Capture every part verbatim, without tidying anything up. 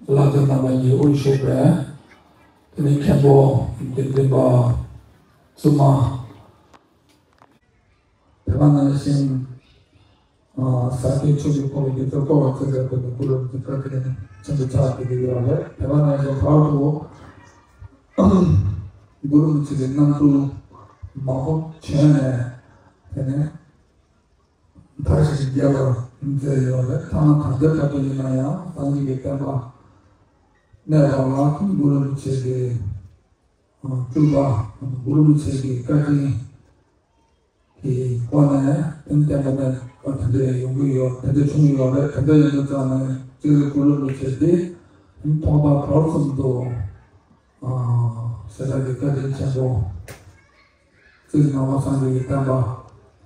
བླ་བྲང་རྣམ་པ་གཉིས་དབུ་བཞུགས་པའི་དེ་ནས་མཁན་པོ་དགེ་འདུན་པ་བཙུན་མ། དེ་ག་ནང་བཞིན་ཨ་ཟབ་རྒྱས་ཆོས་ཀྱི་འཁོར་ལོ་འདི་ཚོ་བསྐོར་བ་བརྩི་བའི་སྐོར་དུ་གུ་རུ་གི་བཀའ་དྲིན་ཆེན་པོ་ཆགས་བསྡད་ཀྱི་ཡོད་རེད། དེ་ག་ནང་བཞིན་བར་དུ་གུ་རུ་མི་ཚེ་གི་རྣམ་འགྱུར་མང་པོ་བྱོན་ནས་དེ་ནས། མཐའ་བཞི་རྒྱས་པར་མཛད་ཡོད་རེད། ཐ་ན་ད་ལྟའི་བར་དུ་ཡིན་ན་ཡང་སངས་རྒྱས་ཀྱི་བསྟན་པ་གནས་པ་ལ་གུ་རུ་རིན་པོ་ཆེ་གི་སྤྲུལ་པ་གུ་རུ་རིན་པོ་ཆེ་གི་བཀའ་དྲིན་གྱི་སྒོ་ནས་བསྟན་པ་གནས་པ་དེ་འདྲ་ཡོང་གི་ཡོད། དེ་འདྲ་བྱུང་ཡོད་རེད། དེ་འདྲ་ཡིན་དུས་ཙང་ནས་སྤྱིར་གུ་རུ་རིན་པོ་ཆེ་འདི་ཐོག་མཐའ་བར་གསུམ་དུ། ཨ་ཟེར་ཡག་གི་བཀའ་དྲིན་ཆེན་པོ། སྤྱིར་ནང་པ་སངས་རྒྱས་ཀྱི་བསྟན་པ་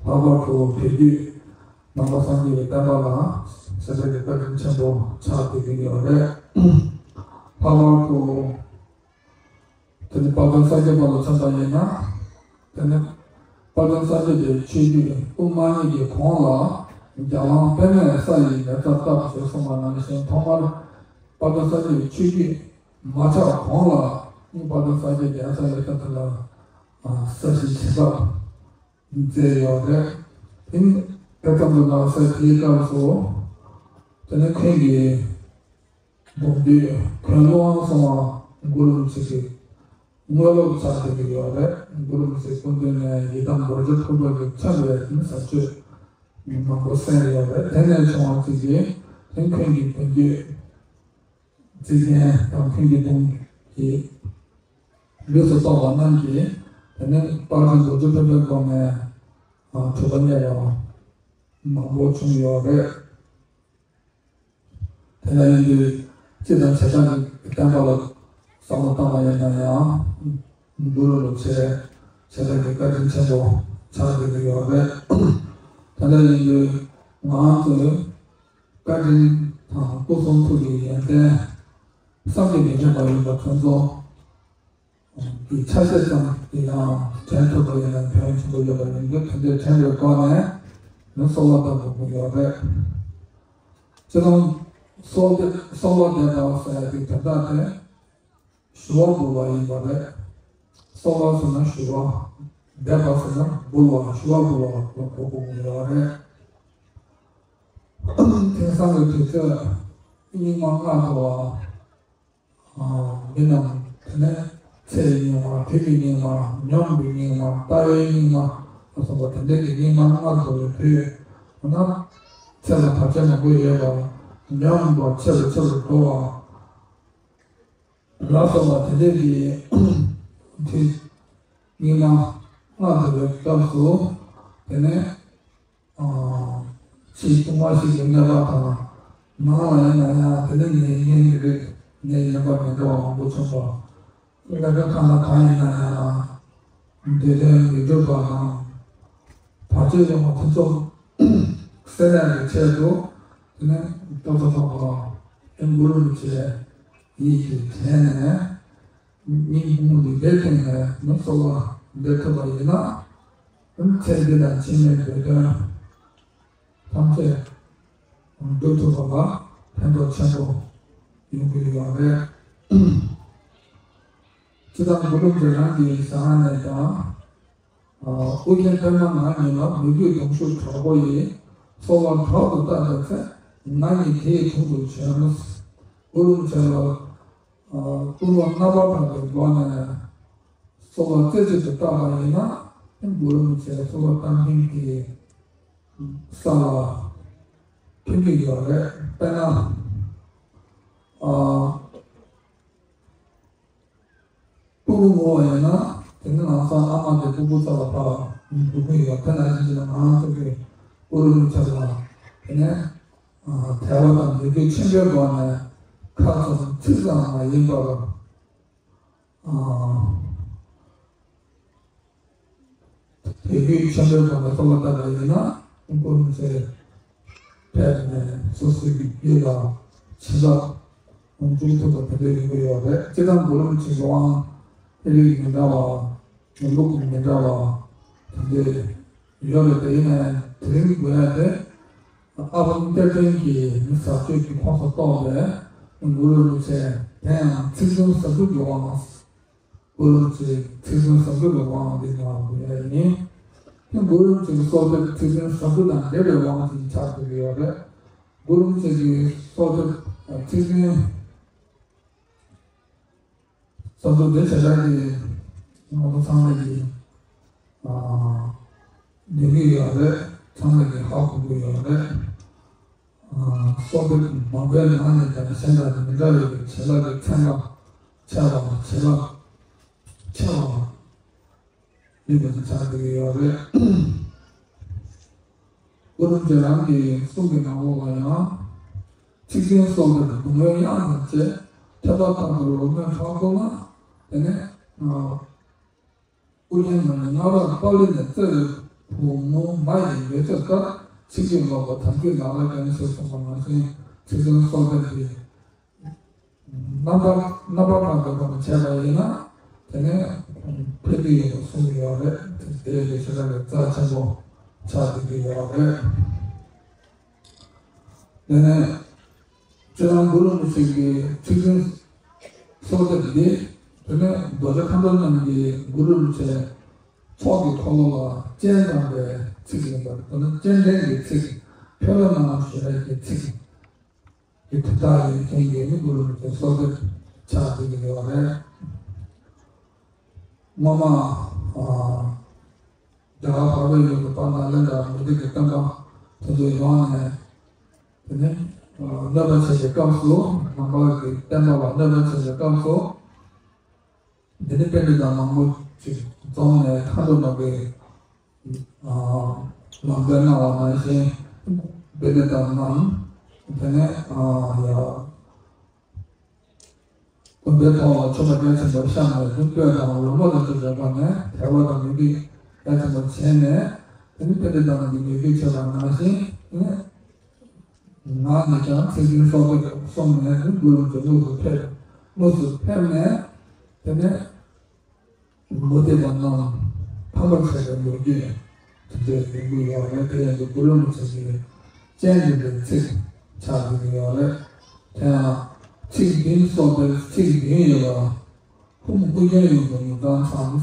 ལྷག་པར་དུ་བོད་བརྒྱུད་ནང་པ་སངས་རྒྱས་ཀྱི་བསྟན་པ་ལ་ཟེར་ཡག་གི་བཀའ་དྲིན་ཆེན་པོ་ཆགས་བསྡད་ཀྱི་ཡོད་རེད། ལྷག་པར་དུ་དེ་ནི་དཔལ་ལྡན་ས་སྐྱ་པ་ལ་མཚོན་པ་ཡིན་ན། དེ་ནི་དཔལ་ལྡན་ས་སྐྱ་པའི་ཆོས་བརྒྱུད་དབུ་མ་གཉིས་ཀྱི་གོང་ལ་རྒྱ་གླང་པདྨས་ས་ཡི་མེ་བཙའ་བཏབ་ཅེས་གསུངས་པ་ནང་བཞིན་ཐོག་མར་དཔལ་ལྡན་ས་སྐྱ་པའི་ཆོས་བརྒྱུད་མ་ཆགས་གོང་ལ་དཔལ་ལྡན་ས་སྐྱ་རྒྱལ་ས་ཡོད་ས་དེ་ལ་ས་གཞི་བྱིན་རླབས་མཛད་ཡོད་རེད། དེ་ནི་དེ་ཙམ་དུ་མ་ཟད་དེའི་སྐབས་སུ་དེ་ནི་ཁོང་གི་འབུམ་བརྒྱུད་ཁོང་ཀླུ་དབང་གསུམ་པ་གུ་རུ་རིན་པོ་ཆེ་གི་དངོས་སློབ་ཆགས་བསྡད་ཀྱི་ཡོད་རེད། གུ་རུ་རིན་པོ་ཆེའི་སྐུ་མདུན་ནས་ཡི་དམ་རྡོ་རྗེ་ཕུར་པ་གི་མཚོན་པའི་དེ་ནི་ཟབ་ཆོས་མང་པོ་གསན་ཡོད་རེད། དེ་ནས་བྱུང་བ་ཅིག་གིས་དེ་ནི་ཁོང་གི་འབུམ་བརྒྱུད། རྩིས་མཁན་དང་མཁན་གྱི་དུང་གིས་ལུས་སུ་གཏོགས་པ་རྣམས་ཀྱིས་དེ་ནས་དཔལ་ལྡན་རྡོ་རྗེ་ཕུར་པའི་སྒོ་ནས་གྲུབ་པ་བརྙེས་པ་མང་པོ་བྱུང་ཡོད་རེད། དེ་འདྲ་ཡིན་དུས་སྤྱིར་བྱེ་བྲག་གི་བསྟན་པ་ལ་བསམ་བློ་བཏང་བ་ཡིན་ན་ཡང་གུ་རུ་རིན་པོ་ཆེ་བྱེ་བྲག་གི་བཀའ་དྲིན་ཆེན་པོ་ཆགས་བསྡད་ཀྱི་ཡོད་རེད། དེ་འདྲ་ཡིན་དུས་ང་ཚོས། བཀའ་དྲིན་དང་སྐུ་གསུང་ཐུགས་ཀྱི་ཡོན་ཏན་བསམ་གྱིས་མི་ཁྱབ་པ་ཡིན་པ་དེ་ཚོ་གི་ཆ་ཤས་ཙམ་གྱིས་ཡང་དྲན་ཐུབ་པ་ཡིན་ན་ཕན་ཡོན་ཆེན་པོ་ཡོད་པ་ཡིན་དུས། དེ་འདྲའི་དྲན་པའི་སྒོ་ནས་ནི་གསོལ་བ་བཏབ་དགོས་ཀྱི་ཡོད་རེད། སྤྱིར་བཏང་གསོལ་འདེབས་གསོལ་བ་འདེབས་པ་ཟེར་ཡག་དེ་དོན་དག་དེ། ཞུ་བ་འབུལ་བ་ཡིན་པ་རེད། གསོལ་བ་ཟེར་ན་ཞུ་བ། འདེབས་པ་ཟེར་ན་འབུལ་བ། ཞུ་བ་འབུལ་བ་ལ་གོ་དགོས་ཀྱི་ཡོད་རེད། དེང་སང་གི་དུས་ཚོད་སྙིགས་མ་ལྔ་དུ་བ། མི་རྣམས་དེ་ནས་ཚེ་ཡི་སྙིགས་མ། དུས་ཀྱི་སྙིགས་མ། ཉམས་ཀྱི་སྙིགས་མ། ལྟ་བའི་སྙིགས་མ་ལ་སོགས་པ་དེ་འདྲའི་གི་སྙིགས་མ་ལྔ་དུ་བའི་དུས། འོ་ན་ཚེ་ལ་བར་ཆད་མང་པོ་ཡོད་པ། ཉམས་པ་ཆེ་རུ་ཆེ་རུ་འགྲོ་བ། ལ་སོགས་པ་དེ་འདྲའི་གི་དུས་སྙིགས་མ་ལྔ་དུ་བའི་སྐབས་སུ་དེ་ནས་ཕྱིའི་སྲུང་མ་ཞིག་གི་གནོད་པ་དང་། ནང་ལ་ཡིན་ན་ཡང་དེ་ནས་ནད་ངན་གྱི་རིགས་ནད་ཡོན་པ་མི་འདྲ་བ་མང་པོ་བྱུང་བ། ལས་ཀ་གང་དང་གང་ཡིན་ན་ཡང་འདོད་དོན་མི་འགྲུབ་པ་དང་། བར་ཆད་ཡོང་བ་དེ་ཚོ་སེལ་ཡག་གི་ཆེད་དུ་དེ་ནས་ཏོག་ཙམ་ཏོག་ཙམ་ཨེ་གུ་རུ་རིན་པོ་ཆེ་ཡིད་ཀྱིས་དྲན་ནས་སྙིང་ཁོང་གི་ལས་སྟེང་ནས་ནི་གསོལ་བ་འདེབས་ཐུབ་པ་ཡིན་ན། ཚེ་འདི་ལ་འཆི་མེད་འདོད་དོན་ཐམས་ཅད་འགྲུབ་ཐུབ་པ་ལ་ཕན་ཐོགས་ཆེན་པོ་ཡོང་གི་ཡོད་རེད། སྤྱིར་བཏང་གུ་རུ་རྗེ་རང་གི་ཞལ་སྔ་ནས་ཀྱང་། ཨ་ཨོ་རྒྱན་པདྨ་ང་ཉིད་ལ། མོས་གུས་གདུང་ཤུགས་དྲག་པོ་ཡིས། གསོལ་བ་དྲག་ཏུ་བཏབ་པའི་ཚེ། ང་ཉིད་དེ་ཡི་དྲུང་དུ་བྱོན། གུ་རུ་རིན་པོ་ཆེ་ལ་ཨ་བསྐུལ་བ་རྣམ་པར་དག་པའི་སྒོ་ནས་གསོལ་བ་རྩེ་གཅིག་ཏུ་བཏབ་པ་ཡིན་ན། གུ་རུ་རིན་པོ་ཆེ་གསོལ་བ་བཏབ་མཁན་གྱི་ས་ལ་ཐོན་གྱི་ཡོད་རེད། དཔེར་ན། ཨ། སྤུ་གུ་ངོ་བ་ཡིན་ན་དེ་ནི་ལམ་སང་ཨ་མ་དེ་སྤུ་གུ་རྩ་ལ་ཕར་འགྲོ་གི་ཡོད། དེ་ནང་བཞིན་གྱི་ང་ཚོ་གི་གུ་རུ་རིན་པོ་ཆེ་ལ་དེ་ནས་དད་པ་དང་མོས་གུས་ཆེན་པོའི་སྒོ་ནས་ཁ་ཙམ་ཚིག་ཙམ་མ་ཡིན་པར། ཨ། དད་གུས་ཆེན་པོའི་སྒོ་ནས་གསོལ་བ་བཏབ་པ་ཡིན་ན། གུ་རུ་རིན་པོ་ཆེ་ཕེབས་ནས་སོ་སོའི་རྒྱུད་ལ་བྱིན་རླབས་འཇུག་ཐུབ་པ་དེ་འདྲ་ཡོང་གི་ཡོད་རེད། སྤྱིར་བཏང་གུ་རུ་རིན་པོ་ཆེའི་ལུས་དབང་ཨེ་རིགས་མི་འདྲ་བ། ལུགས་མི་འདྲ་བ་དེ་འདྲ་ཡོད་རེད། དེ་ཡིན་ནའི་དེ་རིང་དགོས་ཡ་དེ་ཨ་བུ་གཏེར་སྟོན་གྱི་ཟབ་ཆོས་ཀྱི་ཁོངས་སུ་གཏོགས་པའི་ གུ་རུ་རིན་པོ་ཆེ་དེ་ཡང་ཚིག་བཙུན་ཟབ་དྲུག་གི་དབང་། གུ་རུ་རིན་པོ་ཆེ་ཚིག་བཙུན་ཟབ་དྲུག་གི་དབང་འདི་ནང་དུ་ཡོད་ཡིན། དེ་གུ་རུ་རིན་པོ་ཆེ་གི་གསོལ་འདེབས་ཚིག་བཙུན་ཟབ་དྲུག་དང་འབྲེལ་བའི་དབང་ཅིག་ཆགས་ཐུབ་ཀྱི་ཡོད་རེད། གུ་རུ་རིན་པོ་ཆེ་གི་གསོལ་འདེབས་ཚིག་བཙུན་ཟབ་དྲུག་དེ་བྱེ་བྲག་གི་ང་ཚོ་ཚང་མ་གི་ཨ་ལེན་གྱི་ཡོད་རེད། ཚང་མ་གི་ཧ་གོ་གི་ཡོད་རེད། ཨ་གསོལ་འདེབས་མང་པོའི་ནང་ནས་ཀྱང་གཞན་དང་མི་འདྲ་བའི་བྱིན་རླབས་ཀྱི་ཚན་ཁ་ཆེ་བ་བྱིན་རླབས་ཆེ་བ་ཡིན་པ་ཞིག་ཆགས་བསྡད་ཀྱི་ཡོད་རེད། གུ་རུ་རྗེ་རང་གི་གསུང་གི་ནང་ལོགས་ལ་ཡང་། ཚིག་བཙུན་གསོལ་འདེབས་སྡུག་བསྔལ་གཡང་དང་བཅས། ཐེག་པ་དམ་པའི་འོད་མའི་ཁྲག་འཐུང་ན། དེ་ནས་ཨ་ཨོ་རྒྱན་མ་ཡིན་སྔ་རོལ་པ་ལི་ནས། བརྩེ་བའི་བུ་མོ་མ་ཡི་མེ་ལྕེ་ལྟར། ཚིག་བརྒྱད་ཀློག་པ་དམ་ཚིག་ལག་ལེན་ཀུན། ཞེས་གསུངས་པ་ནང་བཞིན་ཚིག་བཙུན་གསོལ་འདེབས་ཀྱི་རྣམ་པར་རྣམ་པར་དག་པའི་སྒོ་ནས་བྱས་པ་ཡིན་ན། དེ་ནས་ཕན་ཐོགས་ཡོད་པ་གསུངས་ཡོད་རེད། དེ་ཡི་ཞེ་དྲག་གི་རྩ་ཆེན་པོ་ཆགས་བསྡད་ཀྱི་ཡོད་རེད། དེ་ནས་སྤྱིར་བཏང་གུ་རུ་རིན་པོ་ཆེ་གི་ཚིག་བཙུན་གསོལ་འདེབས་འདི། དེ་ནས་རྡོ་རྗེ་མཁའ་འགྲོ་རྣམས་ཀྱིས་གུ་རུ་རིན་པོ་ཆེ་ཚོགས་ཀྱི་འཁོར་ལོ་ལ་སྤྱན་དྲངས་པའི་ཚིག་ཡིན་པར། དེ་ནི་སྤྱན་འདྲེན་གྱི་ཚིག་ཕེབས་ལོ་ནང་ཞེས་པའི་ཚིག་གི་དེ་དག་ཡོད་མཁན་གྱི་ནི་གུ་རུ་རིན་པོ་ཆེ་གསོལ་འདེབས་ཆགས་བསྡད་ཀྱི་ཡོད་རེད། སྔོན་མ་ཨ་རྒྱ་གར་འཕགས་པའི་ཡུལ་དུ་དཔལ་ནཱ་ལེནྡྲ་མུ་སྟེགས་ཀྱི་སྟོན་པ་དེ་ཚོ་ཡོང་ནས། དེ་ནས་ཨ་གནོད་པ་བྱེད་པའི་སྐབས་སུ། ནང་པ་གི་བསྟན་པ་ལ་གནོད་པ་བྱེད་པའི་སྐབས་སུ། དེ་ནས་པཎྜི་ཏ་མང་པོ་ཅིག་འཛོམས་ནས་མཁའ་འགྲོ་མ་གི་ཨ་ལམ་སྟོན་གནང་བ་ནང་བཞིན། པཎྜི་ཏ་རྣམས་དེ་ནས་ཨ་ཡ་དགོན་པའི་ཐོག་ལ་མཆོད་པ་རྒྱ་ཆེན་པོ་བཤམས་ནས། གདུང་སྟོད་དང་ལོ་མ་དང་བཅས་པ་ནས་དད་པ་དང་མོས་གུས་རྒྱ་ཆེན་པོ་བྱས་ནས། དེ་ནས་པཎྜི་ཏ་རྣམས་ཀྱིས་མོས་གུས་བྱས་པ་ནང་བཞིན། དེ་ནས་ངག་ནས་ཀྱང་ཚིག་བདུན་སོགས་པ་གསུངས་ནས། དེ་གུ་རུ་རིན་པོ་ཆེ་དངོས་སུ་ཕེབས། དངོས་སུ་ཕེབས་ནས། དེ་ནས་མུ་སྟེགས་པ་རྣམས་ཕམ་པར་བྱས་པའི་ལོ་རྒྱུས་དེ་འདྲའི་ཡོང་གི་ཡོད་རེད། དེ་ཡང་དེ་གུ་རུ་རིན་པོ་ཆེ་གི་སྤྱན་འདྲེན་པའི་ཚིག་ཆགས་ཀྱི་ཡོད་རེད། དེ་ཡང་ཚིག་བདུན་སོགས་པའི་ཚིག་བདུན་ཡོད་པ། ཧཱུྃ་ཨོ་རྒྱན་ཡུམ་གྱི་མིང་ཙམ་ཚང་།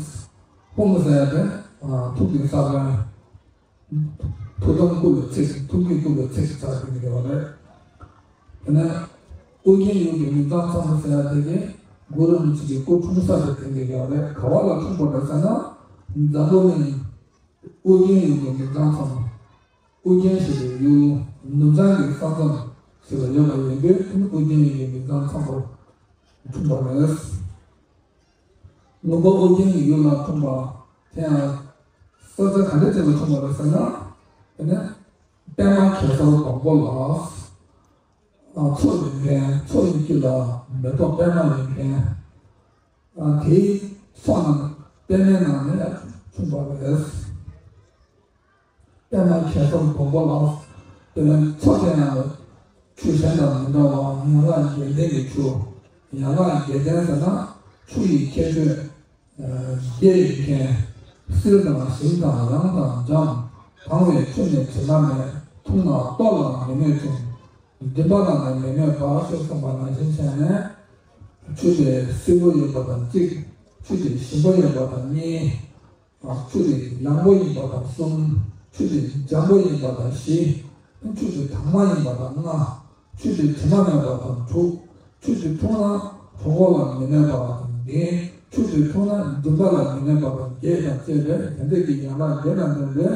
ཧཱུྃ་ཟེར་ཡ་དེ་ཐུགས་ཀྱི་ས་བོན། ཐུགས་དམ་བསྐུལ་བའི་ཚིག་ཐུགས་ཀྱི་བསྐུལ་བའི་ཚིག་ཆགས་ཀྱི་ཡོད་རེད། དེ་ནས་ཨོ་རྒྱན་ཡུམ་གྱི་མིང་ཙམ་ཚང་ཟེར་ཡ་དེ་གིས་གུ་རུ་རིན་པོ་ཆེ་གི་སྐུ་འཁྲུངས་ས་དེ་དེ་གི་ཡོད་རེད། ག་བ་ལ་འཁྲུངས་པ་རེད་ཟེར་ན། འཛམ་བུ་གླིང་ཨོ་རྒྱན་ཡུམ་གྱི་མིང་ཙམ་ཚང་། ཨོ་རྒྱན་ཞེས་པའི་ཡུལ་ནུབ་བྱང་གི་ས་མཚམས་ཞིག་ལ་ཡོད་པ་ཡིན་དུས། ཨོ་རྒྱན་ཡུམ་གྱི་མིང་ཙམ་ཚང་པར་འཁྲུངས་པ་རེད། ལུང་པ་ཨོ་རྒྱན་གྱི་ཡུལ་ལ་འཁྲུངས་པ་དེ་ཡང་ས་ཆ་ག་འདྲ་ཅིག་ལ་འཁྲུངས་པ་རེད་ཟེར་ན། དེ་ནས་པདྨ་གེ་སར་སྡོང་པོ་ལ། ཨ་མཚོ་ཡོད་མཁན། མཚོ་ཡི་དཀྱིལ་ལ་མེ་ཏོག་པདྨ་ཡོད་མཁན། ཨ་དེའི་མཚོ་ནང་པདྨའི་ནང་ནས་འཁྲུངས་པ་རེད། པདྨ་གེ་སར་སྡོང་པོ་ལ། དེ་ནས་མཚོ་དེ་ཡང་ཆུ་གཞན་དང་མི་འདྲ་བར་ཡན་ལག་བརྒྱད་ལྡན་གྱི་ཆུ། ཡན་ལག་བརྒྱད་ལྡན་ཟེར་ན་ཆུ་ཡི་ཁྱད་ཆོས་བརྒྱད་ཡོད་མཁན། བསིལ་དང་ཞིམ་དང་ཡང་དང་འཇམ། དྭངས་པའི་ཆུ་ནི་དྲི་མ་མེད། འཐུང་ན་ལྟོ་ལ་མི་གནོད་ཅིང་། མགྲིན་པ་ལ་ནི་མི་གནོད་པ། ཞེས་གསུངས་པ་ནང་བཞིན་བྱས་ནས། ཆུ་དེ་བསིལ་པོ་ཡིན་པ་དང་གཅིག་ཆུ་དེ་ཞིམ་པོ་ཡིན་པ་དང་གཉིས། ཆུ་དེ་ཡང་པོ་ཡིན་པ་དང་གསུམ། ཆུ་དེ་འཇམ་པོ་ཡིན་པ་དང་བཞི། ཆུ་དེ་དྭངས་མ་ཡིན་པ་དང་ལྔ། ཆུ་དེ་དྲི་མ་མེད་པ་དང་དྲུག་ཆུ་དེ་འཐུང་ན་གྲོད་ཁོག་ལ་མི་གནོད་པ་དང་བདུན། ཆུ་དེ་འཐུང་ན་མགྲིན་པ་ལ་མི་གནོད་པ་དང་བརྒྱད་དང་བཅས་པའི་དེ་འདྲ་གི་ཡན་ལག་བརྒྱད་དང་ལྡན་པའི་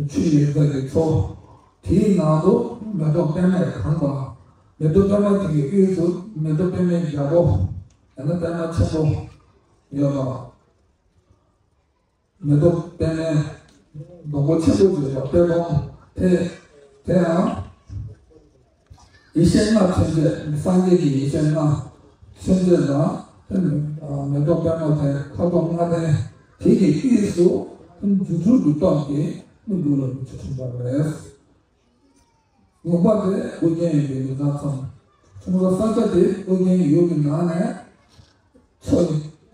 ཆུ་ཡི་རྩྭ་གི་མཚོ། དེའི་ནང་དུ་མེ་ཏོག་པདྨས་གང་བ། མེ་ཏོག་པདྨ་དེ་གི་དབུས་སུ་མེ་ཏོག་པདྨའི་རྒྱལ་པོ། ཡང་ན་པདྨ་ཆེན་པོ་ཡོད་པ། མེ་ཏོག་པདྨའི་སྡོང་པོ་ཆེན་པོ་ཡོད་པ་པད་སྡོང་དེ། དེ་ཡང་ཡེ་ཤེས་ལྔ་མཚོན་བྱེད། སངས་རྒྱས་ཀྱི་ཡེ་ཤེས་ལྔ་མཚོན་བྱེད་ལ། མེ་ཏོག་པདྨ་དེ་ཁ་དོག་ལྔ་ལྡན་དེ་གི་དབུས་སུ་སྒྱུ་འཕྲུལ་གྱི་སྟོབས་ཀྱིས་ནི་གུ་རུ་རིན་པོ་ཆེ་འཁྲུངས་པ་རེད། ལུང་པ་དེ་ཨོ་རྒྱན་ཡུལ་གྱི་མིང་ཙམ་ཚང་། འཁྲུངས་ས་ས་ཆ་དེ་ཨོ་རྒྱན་ཡུལ་གྱི་ནང་ནས། མཚོ་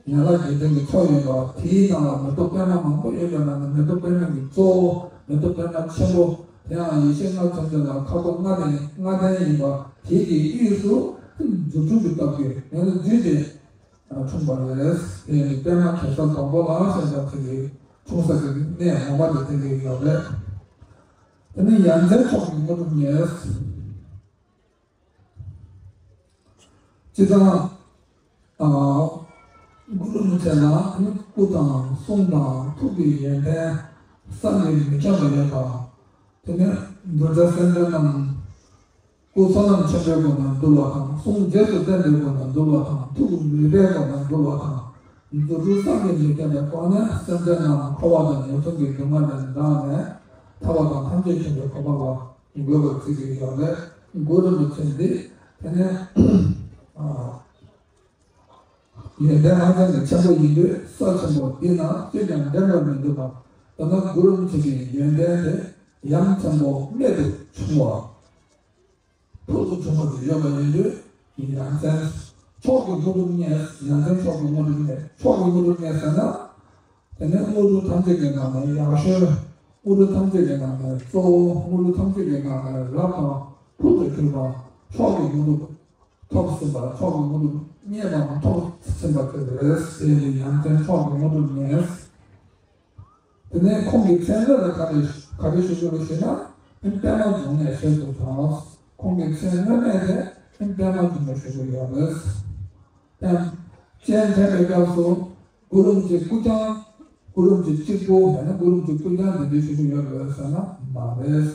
ཡི་ཡན་ལག་བརྒྱད་ལྡན་གྱི་མཚོ་ཡོད་པ། དེའི་ནང་ལ་མེ་ཏོག་པདྨ་མང་པོ་ཡོད་པའི་ནང་ནས་མེ་ཏོག་པདྨ་གི་གཙོ་བོ་མེ་ཏོག་པདྨ་ཆེན་པོ་ དེ་ཡང་ཡེ་ཤེས་ལྔ་མཚོན་བྱེད་ལ་ཁ་དོག་ལྔ་ལྡན་ལྔ་ལྡན་ཡིན་པ་དེ་གི་དབུས་སུ་རྫུ་འཕྲུལ་གྱི་སྟོབས་ཀྱིས་ཡོངས་སུ་བརྫུས་ཏེ་འཁྲུངས་པ་རེད། དེ་ཡང་པདྨ་གེ་སར་སྡོང་པོ་ལ་ཞེས་པ་དེ་གི་འཁྲུངས་ས་གི་གནས་ངོ་མ་དེ་དེ་གི་ཡོད་རེད། དེ་ནས་ཡ་མཚན་མཆོག་གི་དངོས་གྲུབ་བརྙེས། སྤྱིར་བཏང་། ཨ། གུ་རུ་རིན་པོ་ཆེ་ལ་ནི་སྐུ་དང་གསུང་དང་ཐུགས་ཀྱི་ཡོན་ཏན་བསམ་གྱིས་མི་ཁྱབ་པ་ཡོད་པ། དེ་ནས་གདུལ་བྱ་སེམས་ཅན་རྣམས་སྐུ་བསོད་ནམས་ཆེན་པོའི་སྒོ་ནས་འདུལ་བ་དང་། གསུང་རྗེས་སུ་བསྟན་པའི་སྒོ་ནས་འདུལ་བ་དང་། ཐུགས་མོས་པའི་སྒོ་ནས་འདུལ་བ་དང་། རྫུ་འཕྲུལ་བསམ་གྱིས་མི་ཁྱབ་པའི་སྒོ་ནས་སེམས་ཅན་རྣམས་འཁོར་བ་དང་ངན་སོང་གི་སྡུག་བསྔལ་ལས་འདྲངས་ནས་ཐར་པ་དང་ཐམས་ཅད་མཁྱེན་པའི་གོ་འཕང་ལ་འགོད་པར་བྱེད་ཀྱི་ཡོད་རེད། གུ་རུ་རིན་པོ་ཆེ་འདི་དེ་ནས་ཨ། ཡོན་ཏན་ཧ་ཅང་གི་ཆེན་པོ་ཡིན་དུས་ས་ཆེན་པོ་འདི་ན་སུས་ཀྱང་འགྲན་པར་མི་འདུག་པ། མདོར་ན་གུ་རུ་རིན་པོ་ཆེ་གི་ཡོན་ཏན་དེ་ཡ་མཚན་པོ་རྨད་དུ་བྱུང་བ། ཕུལ་དུ་བྱུང་བ་དེ་ཡོད་པ་ཡིན་དུས་ཡ་མཚན་མཆོག་གི་དངོས་གྲུབ་བརྙེས། ཡ་མཚན་མཆོག་གི་དངོས་གྲུབ་བརྙེས། མཆོག་གི་དངོས་གྲུབ་བརྙེས་ཟེར་ན། དེ་ནས་དངོས་གྲུབ་ཐམས་ཅད་ཀྱི་ནང་ནས་ཡག་ཤོས། དངོས་གྲུབ་ཐམས་ཅད་ཀྱི་ནང་ནས་གཙོ་བོ། དངོས་གྲུབ་ཐམས་ཅད་ཀྱི་ནང་ནས་རབ་དང་ཕུལ་དུ་གྱུར་པ། མཆོག་གི་དངོས་གྲུབ་ཐོབ་ཟིན་པ། མཆོག་གི་དངོས་གྲུབ་བརྙེས་པའམ་ཐོབ་ཟིན་པ་དེ་རེད། དེ་ནི་ཡ་མཚན་མཆོག་གི་དངོས་གྲུབ་བརྙེས། དེ་ནས་ཁོང་གི་མཚན་སྨད་ལ་ག་རེ་ག་རེ་ཞུ་རྒྱུ་རེད་ཞུས་ན། པདྨ་འབྱུང་གནས་ཞེས་སུ་གྲགས། ཁོང་གི་མཚན་སྔོན་མ་དེ་པདྨ་འབྱུང་གནས་ཞུ་གི་ཡོད་རེད། ཡང་སྤྱན་འདྲེན་པའི་སྐབས་སུ་གུ་རུ་རིན་པོ་ཆེ་སྐུ་རྐྱང་། གུ་རུ་རིན་པོ་ཆེ་གཅིག་པུ་ཡང་ན་གུ་རུ་རིན་པོ་ཆེ་སྐུ་རྐྱང་དེ་འདྲ་ཞུ་གི་ཡོད་རེད་ཟེར་ན་མ་རེད།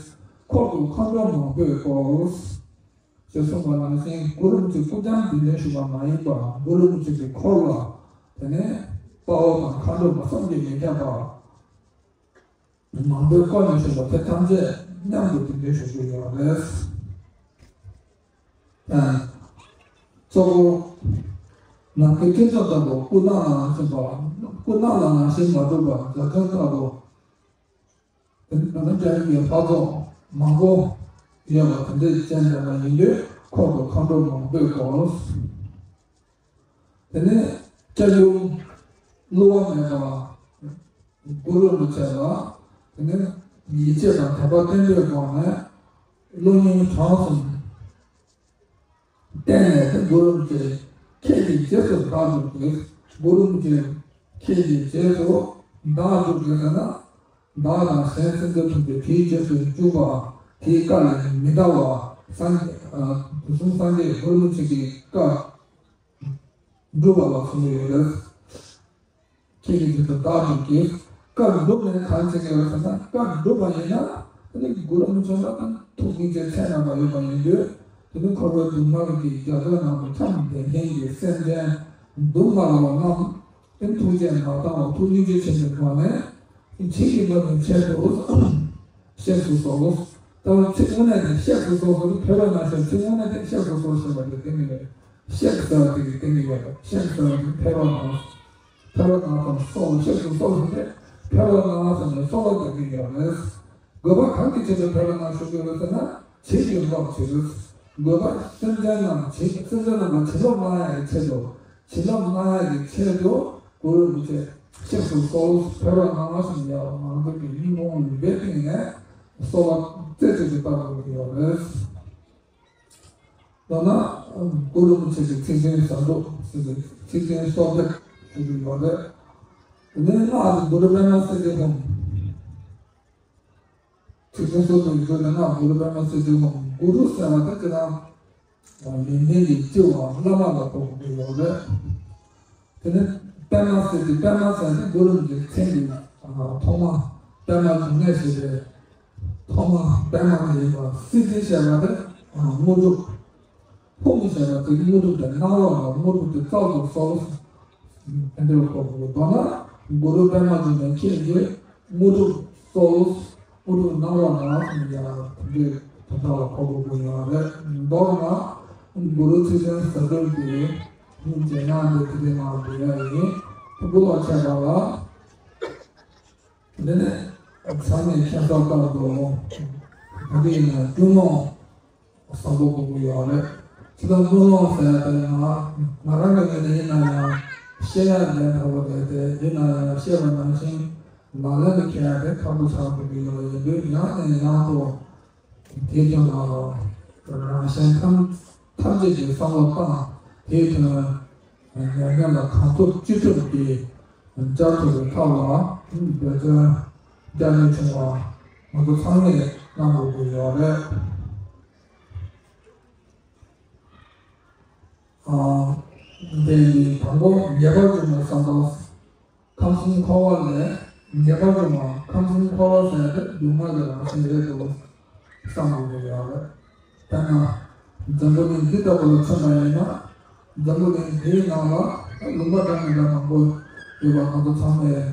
འཁོར་དུ་མཁའ་འགྲོ་མང་པོས་བསྐོར། ཞེས་གསུངས་པ་ནང་བཞིན་གུ་རུ་རིན་པོ་ཆེ་སྐུ་རྐྱང་འདི་འདྲ་ཞུ་བ་མ་ཡིན་པར་གུ་རུ་རིན་པོ་ཆེ་གི་འཁོར་ལ་དེ་ནས་དཔའ་བོ་དང་མཁའ་འགྲོ་མ་བསམ་གྱིས་མི་ཁྱབ་པ། མང་པོས་བསྐོར་ནས་བཞུགས་པ་དེ་ཐམས་ཅད་མཉམ་དུ་དེ་འདྲའི་བཞུགས་ཀྱི་ཡོད་རེད། ཨ། གཙོ་བོ། ནམ་མཁའི་སྤྲིན་ཚོགས་ལྟ་བུ་སྐུ་སྣང་ལ་ཞེན་པ། སྐུ་སྣང་ལ་ནང་བཞིན་མ་གྲུབ་པ་འཇའ་ཚོན་ལྟ་བུ། དེ་ནི་སྐྱབས་ཡུལ་གྱི་ལྷ་ཚོགས་མང་པོ་ཡོད་པ་དེ་འདྲའི་སྤྱན་འདྲེན་པ་ཡིན་དུས་འཁོར་དུ་མཁའ་འགྲོ་མང་པོས་བསྐོར། དེ་ནས་སྐྱབས་ཡུལ་བསླུ་བ་མེད་པ་གུ་རུ་རིན་པོ་ཆེ་ལ། དེ་ནས་ཡིད་ཆེས་དང་དད་པ་བརྟན་པོའི་སྒོ་ནས་བསླུ་ཉོན་གྲངས་སུ་བསྟན་ནས། དེ་གུ་རུ་རིན་པོ་ཆེ་ཁྱེད་ཀྱི་རྗེས་སུ་བདག་སྒྲུབ་དགོས། གུ་རུ་རིན་པོ་ཆེ་ཁྱེད་ཀྱི་རྗེས་སུ་བདག་སྒྲུབ་དགོས་ཟེར་ན། བདག་དང་གཞན་སེམས་ཅན་ཐམས་ཅད་དེའི་རྗེས་སུ་འཇུག་པ། དེའི་བཀའ་ལས་མི་འདའ་བ། སངས་རྒྱས། ཨ། དུས་གསུམ་སངས་རྒྱས་གུ་རུ་རིན་པོ་ཆེ་གི་བཀའ་སྒྲུབ་པ་ལ་གསུངས་ཡོད་རེད། ཁྱེད་ཀྱི་རྗེས་སུ་བདག་སྒྲུབ་ཀྱི། བཀའ་སྒྲུབ་ནས་གང་བྱེད་ཀྱི་ཡོད་ཟེར་ན། བཀའ་སྒྲུབ་པ་ཡིན་ན་དེ་ནི་གུ་རུ་རིན་པོ་ཆེ་ལ་ཐུགས་སྙིང་རྗེ་ཚད་མེད་པ་ཡོད་པ་ཡིན་དུས། དེ་ནི་འཁོར་བའི་སྡུག་བསྔལ་གྱི་རྒྱ་མཚོའི་ནང་དུ་འཁྱམས་བསྡད་མཁན་གྱི་སེམས་ཅན་སྡུག་བསྔལ་བ་རྣམས། དེ་ཐུགས་རྗེས་མ་འདང་བར་ཐུགས་སྙིང་རྗེ་ཆེན་པོའི་སྒོ་ནས་ཇི་སྙེད་པ་ནི་ཆེད་དུ་གཤེགས་སུ་གསོལ། ད་ཚིག་དངོས་གནས་དེ་གཤེགས་སུ་གསོལ་ཟེར་དུས། ཕལ་པ་ན་ཞེས། ཚིག་དངོས་གནས་དེ་གཤེགས་སུ་གསོལ་ཞེས་པ་དེ་གཏན་ནས་ཡོད། གཤེགས་ཟེར་བ་དེ་གི་གཏན་ནས་ཡོད། གཤེགས་ཟེར་བ་དེ་ཕལ་པ་ན། ཕལ་པ་ན་དང་གསོལ། གཤེགས་སུ་གསོལ་ཟེར་ཏེ་ཕལ་པ་ན་ཟེར་ནས་གསོལ་བ་རྒྱག་གི་ཡོད་རེད། དགོས་པ་གང་གི་ཆེད་དུ་ཕལ་པ་ན་ཞུ་དགོས་རེད་ཟེར་ན། བྱིན་གྱིས་རློབ་ཕྱིར། དགོས་པ་སེམས་ཅན་རྣམས་བྱིན། སེམས་ཅན་རྣམས་ལ་བྱིན་རླབས་གནང་ཡག་གི་ཆེད་དུ། བྱིན་རླབས་གནང་ཡག་གི་ཆེད་དུ་གུ་རུ་རིན་པོ་ཆེ་གཤེགས་སུ་གསོལ། ཕལ་པ་ན་ཟེར་ནས་ཡང་ང་ཚོ་གི་སྙིང་ཁོང་ལུས་པའི་གཏིང་ནས་གསོལ་བ་རྩེ་གཅིག་ཏུ་བཏབ་དགོས་ཀྱི་ཡོད་རེད། མདོར་ན་གུ་རུ་རིན་པོ་ཆེ་གི་ཚིག་བདུན་ཟབ་སྒྲུབ་ཟེར་ཏེ་ཚིག་བདུན་གསོལ་འདེབས་ཞུ་རྒྱུ་ཡོད་རེད། དེ་ནས་སྔགས་དེ་གུ་རུ་པདྨ་སིདྡྷི་ཧཱུྃ། ཚིག་བདུན་གསོལ་འདེབས་ཀྱི་དོན་ནི་སྔགས་གུ་རུ་པདྨ་སིདྡྷི་ཧཱུྃ། གུ་རུ་ཟེར་བ་དེ་ཁྱེད་རང་ཡོན་ཏན་གྱི་སྤྱི་བོའམ་བླ་མ་ལ་གོ་དགོས་ཀྱི་ཡོད་རེད། དེ་ནས་པདྨ་སིདྡྷི། པདྨ་ཟེར་དེ་གུ་རུ་གི་མཚན་གྱི་ཐོག་མ། པདྨ་འབྱུང་གནས་ཞེས་པའི་ཐོག་མ་པདྨ་ཡིན་པ། སིདྡྷི་ཞེས་པ་དེ་དངོས་གྲུབ། ཧཱུྃ་ཞེས་པ་དེ་དངོས་གྲུབ་དེ་གནང་རོགས་གནང་། དངོས་གྲུབ་དེ་སྩལ་དུ་གསོལ། དེ་འདྲ་གོ་དགོས། མདོར་ན་གུ་རུ་པདྨ་འབྱུང་གནས་ཁྱེད་ཀྱིས་དངོས་གྲུབ་སྩོལ། དངོས་གྲུབ་གནང་རོགས་གནང་ཟེར་ནས་ཡང་དེ་འདྲའི་དོན་དག་ལ་གོ་དགོས་ཀྱི་ཡོད་རེད། མདོར་ན་གུ་རུ་ཚིག་བདུན་ཟབ་སྒྲུབ་ཀྱི་སྙིང་རྗེ་ཉག་འདི་དེ་རིང་ང་འབུལ་ཡ་ཡིན། ཐུགས་ཁུར་ལ་ཆགས་པ་ལ། འདི་ནི་ཚང་མས་མཁྱེན་གསལ་ལྟར་དུ་ད་རེས་ནས་ཀུན་སློང་བཟང་པོ་དགོས་ཀྱི་ཡོད་རེད། ཅི་ལྟར་ཀུན་སློང་ཟེར་ཡ་དེ་ང་ང་རང་གི་ངོས་ནས་ཡིན་ན་ཡང་བཤད་ཡ་ལས་སླ་པོ་རེད་དེ། ཡིན་ན་ཡང་བཤད་པ་ནང་བཞིན་ ལག་ལེན་དུ་འཁྱེར་ཡ་དེ་ཁག་པོ་ཆགས་འགྲོ་གི་ཡོད་ཡིན་དུས། ཡང་ནས་ཡང་དུ་དེའི་དོན་ལ་རང་གཞན་ཐམས་ཐམས་ཅད་ཀྱིས་བསམ་བློ་བཏང་། དེའི་དོན་ཉམས་ལེན་ལ་གང་ཐུབ་ཅི་ཐུབ་ཀྱིས་བཅར་ཐུབ་པའི་ཐབས་ལ་འབད་བརྩོན་རྒྱ་ཆེ་ཆུང་བ་ང་ཚོ་ཚང་མས་གནང་དགོས་ཀྱི་ཡོད་རེད། ཨ། དེ་ཡིན་དུས་དང་པོ་ངེས་པར་དུ་ནི་བསམ་པ། ཁམས་གསུམ་འཁོར་བ་ལས་ངེས་པར་དུ་མ། ཁམས་གསུམ་འཁོར་བ་ཟེར་དེ་སྡུག་བསྔལ་གྱི་རང་བཞིན་རེད་འདུག་བསམ་དགོས་ཀྱི་ཡོད་རེད། དཔེར་ན། འཛམ་བུ་གླིང་འདི་ལྟ་བུ་ལ་མཚོན་པ་ཡིན་ན། འཛམ་བུ་གླིང་འདིའི་ནང་ལ་ལུང་པ་འདྲ་མི་འདྲ་མང་པོ་ཡོད་པ་ང་ཚོ་ཚང་མས་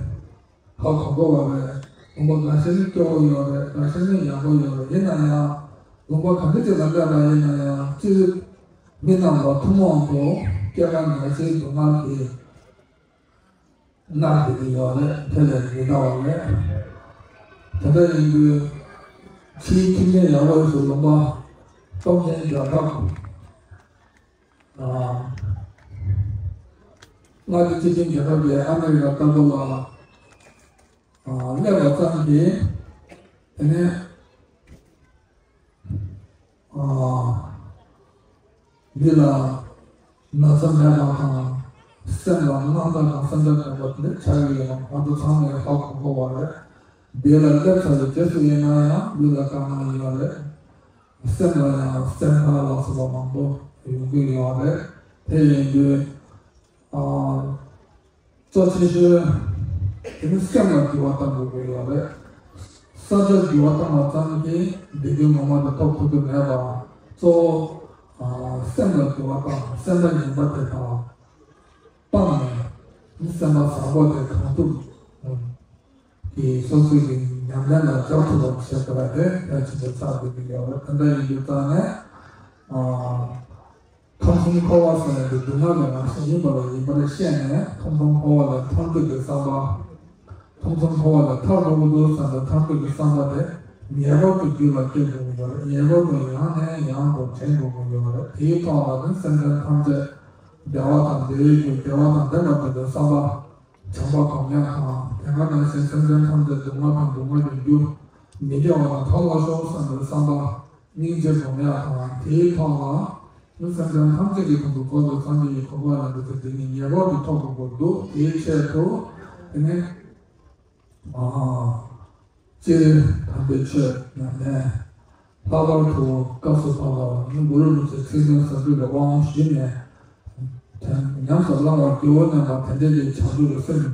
ཧ་གོ་གོ་བ་རེད། ལུང་པ་འགའ་ཤས་ནི་སྐྱོ་བོ་ཡོད་རེད། འགའ་ཤས་ནི་ཡག་པོ་ཡོད་རེད། ཡིན་ན་ཡང་ལུང་པ་ག་འདྲ་ཅིག་ལ་སླེབས་པ་ཡིན་ན་ཡང་སྤྱིར་མི་རྣམས་ལ་ཐུན་མོང་དུ་སྐྱེ་རྒ་ན་འཆིའི་སྡུག་བསྔལ་གྱིས་མནར་བསྡད་ཀྱི་ཡོད་རེད། དེ་ལས་མི་འདའ་བ་རེད། དེ་འདྲ་ཡིན་དུས་ཕྱིའི་ཁྱིམ་ནས་ཡག་པོ་ཞིག་ལུང་པ་སྟོབས་ཆེན་རྒྱལ་ཁབ། ཨ། མངའ་སྡེ་སྤྱི་ཆིངས་རྒྱལ་ཁབ་ཀྱི་ཨ་མེ་རི་ཀ་ལྟ་བུ་ལ། ཨ། སླེབས་པ་ཙམ་གྱིས། དེ་ནས། ཨ། མི་ལ་ན་ཚ་མེད་པ་དང་། སེམས་ལ་དངངས་སྐྲག་དང་སེམས་ཁྲལ་མེད་པ་དེ་འདྲ་ཆགས་ཀྱི་ཡོད་པ་ང་ཚོ་ཚང་མས་ཧ་གོ་གོ་བ་རེད། དེ་ལ་སླེབས་ཚར་བའི་རྗེས་སུ་ཡིན་ན་ཡང་ལུས་ལ་དཀའ་ངལ་ཡོད་རེད། སེམས་ལ་ཡང་སེམས་ཁྲལ་ལ་སོགས་པ་མང་པོ་ཡོང་གི་ཡོད་རེད། དེ་ཡིན་དུས། ཨ། གཙོ་ཆེ་ཤོས་དེ་ནི་སེམས་ལ་འགྱུར་བ་གཏང་དགོས་ཀྱི་ཡོད་རེད། ས་ཆ་འགྱུར་བ་བཏང་བ་ཙམ་གྱིས་བདེ་སྐྱིད་ངོ་མ་དེ་ཐོབ་ཐུབ་ཀྱི་མེད་པ། གཙོ་བོ། ཨ། སེམས་ལ་འགྱུར་བ་དང་སེམས་པ་ངན་པ་དེ་དག་སྤངས་ནས། སེམས་པ་བཟང་པོ་དེ་གང་ཐུབ་ཀྱིས་སོ་སོ་གི་ཉམས་ལེན་ལ་འཇོག་ཐུབ་པ་བྱེད་དགོས་པ་དེ་གལ་ཆེན་པོ་ཆགས་འགྲོ་གི་ཡོད་རེད། དེ་འདྲ་ཡིན་དུས་ཙང་ནས། ཨ། ཁམས་གསུམ་འཁོར་བ་ཟེར་ཡག་དེ་སྡུག་བསྔལ་གྱི་རང་བཞིན་ཡིན་པ་ལ་ཡིན་པར་ཤེས་ནས། ཁམས་གསུམ་འཁོར་བ་ལས་ཐར་འདོད་ཀྱི་བསམ་པ། ཁམས་གསུམ་འཁོར་བ་ལས་ཐར་འགྲོ་གི་འདུག་བསམ་པའི་ཐར་འདོད་ཀྱི་བསམ་པ་དེ་ངེས་པར་དུ་རྒྱུད་ལ་སྐྱེ་དགོས་ཀྱི་ཡོད་རེད། ངེས་པར་དུ་ཡང་ནས་ཡང་དུ་དྲན་དགོས་ཀྱི་ཡོད་རེད། དེའི་ཐོག་ལ་ནི་སེམས་ཅན་ཐམས་ཅད་བདེ་བ་དང་བདེ་བའི་རྒྱུ། བདེ་བ་དང་ལྡན་པར་འདོད་པའི་བསམ་པ། བྱམས་པ་སྒོམ་ཡག་དང་། དེ་ག་ནང་བཞིན་སེམས་ཅན་ཐམས་ཅད་སྡུག་བསྔལ་དང་སྡུག་བསྔལ་གྱི་རྒྱུ་མི་སྐྱེ་བ་དང་དག་པར་ཤོག་བསམ་པའི་བསམ་པ། སྙིང་རྗེ་སྒོམ་ཡག་དང་། དེའི་ཐོག་ལ་ནི་སེམས་ཅན་ཐམས་ཅད་ཀྱི་དོན་དུ་འགོག་པའི་སངས་རྒྱས་ཀྱི་གོ་འཕང་ལ་འགྲོ་ཚུལ་དེ་ཉིད་ངེས་པར་དུ་ཐོབ་དགོས་འདུག་དེའི་ཆེད་དུ་དེ་ནི། ཨ། སྤྱིར་དམ་པའི་ཆོས་ཉམས་ལེན། ལྷག་པར་དུ་སྐབས་སུ་བབ་པ་ནི་གུ་རུ་རིན་པོ་ཆེའི་ཚིག་དོན་ཟབ་རྒྱས་ལ་དབང་ཞུས་ནས། དེ་ཉམས་སུ་བླང་བར་བགྱིའོ་སྙམ་པ་དེ་འདྲའི་གི་བྱང་ཆུབ་ཀྱི་སེམས་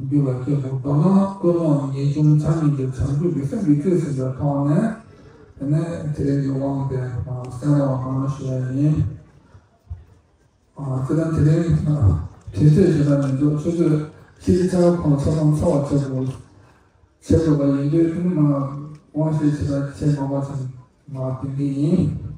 རྒྱུད་ལ་སྐྱེ་དགོས། མདོར་ན་ཀུན་སློང་ངེས་འབྱུང་བྱམས་སྙིང་རྗེ་བྱང་ཆུབ་ཀྱི་སེམས་ཀྱིས་རྩིས་ཟིན་པའི་ཐོག་ནས། དེ་ནས་དེ་རིང་གི་དབང་དེ་གསན་པ་གནང་ཞུ་ཡ་ཡིན། ཨ། དེ་ལ་དེ་རིང་དུས་ཚོད་ཞེ་དྲག་མི་འདུག་ཆུ་ཚོད་ཕྱེད་ཀའི་ཆ་ལ་ཁོང་ཚོ་ཚང་མ་ཚར་བ་བྱེད་དགོས། བྱེད་དགོས་པ་ཡིན་དུས་དེ་ནི་མ་དབང་ཞེས་ཞེ་དྲག་བྱེད་མ་པ་ཚང་མ་དེ་འདྲ་ཡིན།